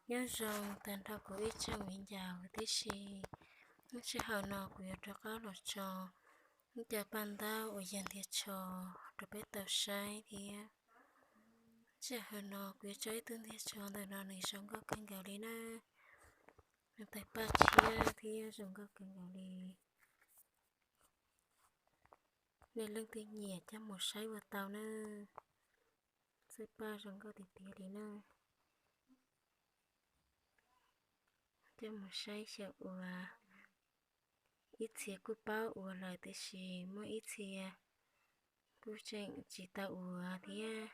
Nyob zoo tag nrho kuv ib tsoom viv ncaus tib si, lub sij hawm no kuv yuav rov qab los tso lub cov paj ntaub uas yog ntiag tsho rau peb tau saib thiab. Lub sij hawm no kuv yuav tso ib tug ntiag tsho ntawm no nws zoo nkauj kawg nkaus li na. Nws tawg paj tshiab thiab zoo nkauj kawg nkaus li. Nej leej twg nyiam coj mus saib ua tau na. Txawj paj zoo nkauj tiag tiag li na. Coj mus saib xyaum ua. Ib txhia kuj paub ua lawm tiam sis muaj ib txhia kuj tseem tsis tau ua thiab.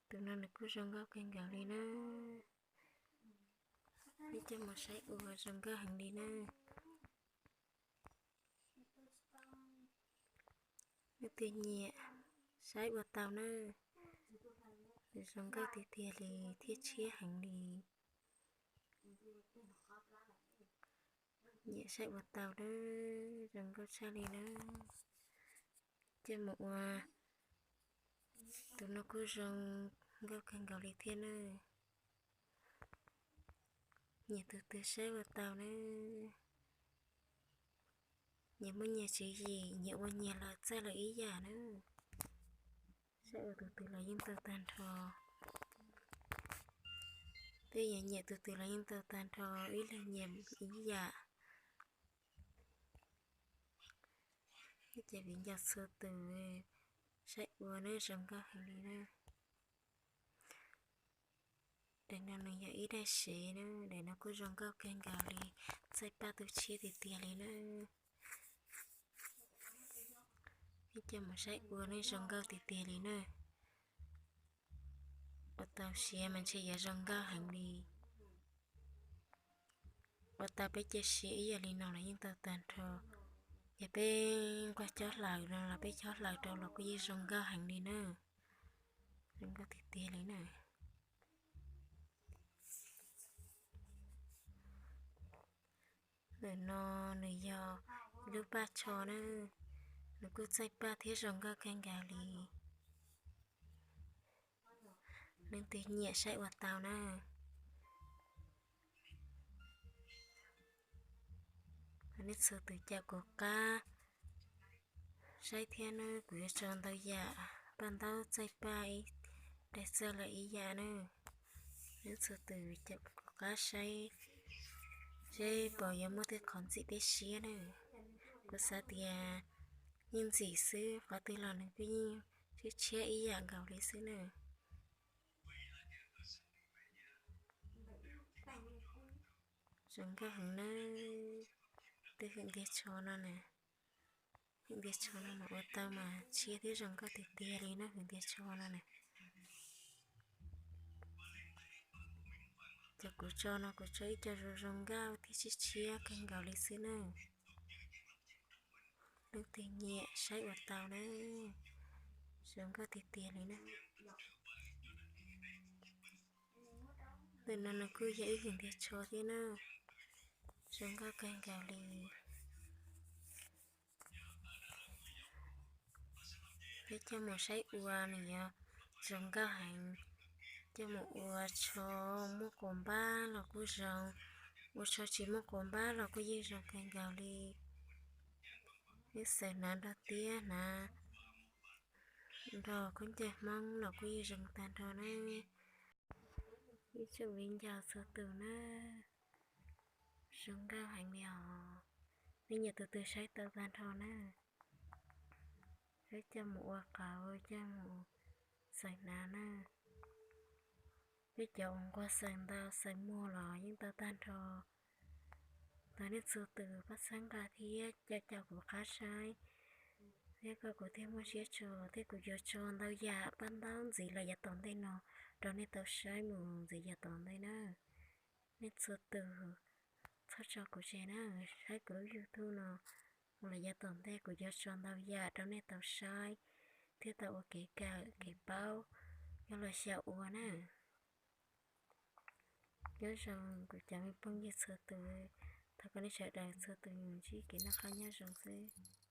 Tus no nws kuj zoo nkauj kawg nkaus li na. Peb coj mus saib ua zoo nkauj heev li na. Nej leej twg nyiam saib ua tau na. Nws zoo nkauj tiag tiag li thiab tshiab heev li. Nyiam saib ua tau na, zoo nkauj tshaj li na. Coj mus ua, tus no kuj zoo nkauj kawg nkaus li thiab na. Nyiam tus twg saib ua tau na. Nyias muaj nyias tswv yim, nyias ua nyias los txawj lawm ib yam na. Saib ua tus twg los yeej tau tag nrho. Tej yam nyiam tus twg los yeej tau tag nrho, ib leeg nyiam ib yam. Ces viv ncaus txhua tus saib ua na, zoo nkauj heev li na. Daim no nws yog ib daim sev na, daim no kuj zoo nkauj kawg nkaus li, txawj paj tu tshiab tiag tiag li na. Peb coj mus saib ua ne zoo nkauj tiag tiag li na. Ua tau siav mas ntshe yuav zoo nkauj heev li. Ua tau peb cia siav ib yam li no los yeej tau tag nrho. Yog peb nquag cob hlaws no los peb cob hlaws rau los kuj yeej zoo nkauj heev li na. Zoo nkauj tiag tiag li na. Ntawm no nws yog lub paj tsho na, nws kuj txawj paj thiab zoo nkauj kawg nkaus li. Leej twg nyiam saib ua tau na. Nej txhua tus caum kuv qab saib thiab na, kuv yuav tso ntau yam, paj ntaub txawj paj ib daim txawj lawm ib yam na. Nej txhua tus caum kuv qab saib seb puas yuav muaj tej qhov ntxim peb siab na. Kuv xav tias yeej ntxim xwb, qhov twg los nws kuj yeej tshiab tshiab ib yam nkaus li xwb na. Zoo nkauj heev na. Tej hwm ntiag tsho no na, hwm ntiag tsho no mas ua tau mas tshiab thiab zoo nkauj tiag tiag li na, hwm ntiag tsho no na. Cov kuv tso no kuv tso ib co zoo zoo nkauj thiab tshiab tshiab kawg nkaus li xwb na. Leej twg nyiam saib ua tau na, zoo nkauj tiag tiag li na. Ntawm no nws kuj yog ib hwm ntiag tsho thiab na, zoo nkauj kawg nkaus li. Peb coj mus saib ua nws yuav zoo nkauj heev. Coj mus ua tsho muaj quas npab los kuj zoo, ua tsho tsis muaj quas npab los kuj yeej zoo kawg nkaus li. Peb xaws hnav nrog tiab hnav nrog khaub ncaws Hmoob los kuj yeej zoo tag nrho na. Ib tsoom viv ncaus txhua tus na, zoo nkauj heev li os. Nej nyiam tus twg saib tau tag nrho na, saib coj mus ua qauv, coj mus xaws hnav na. Peb cov uas nquag xaws ntau xaws muag los yeej tau tag nrho. Thov nej txhua tus pab txhawb nqa thiab caum caum kuv qab saib, thiab kom kuv thiaj muaj siab tso, thiab kuv yuav tso ntau yam paj ntaub ntxiv los yav tom ntej no rau nej tau saib mus ntxiv yav tom ntej na. Nej txhua tus txhob tso kuv tseg na, saib kuv lub YouTube no mus los yav tom ntej kuv yuav tso ntau yam rau nej tau saib thiab tau ua kev kawm kev paub, yog los xyaum ua na. Nyob zoo kuv cov me phooj ywg txhua tus, thov kom nej sawv daws txhua tus ntsib kev noj qab nyob zoo xwb.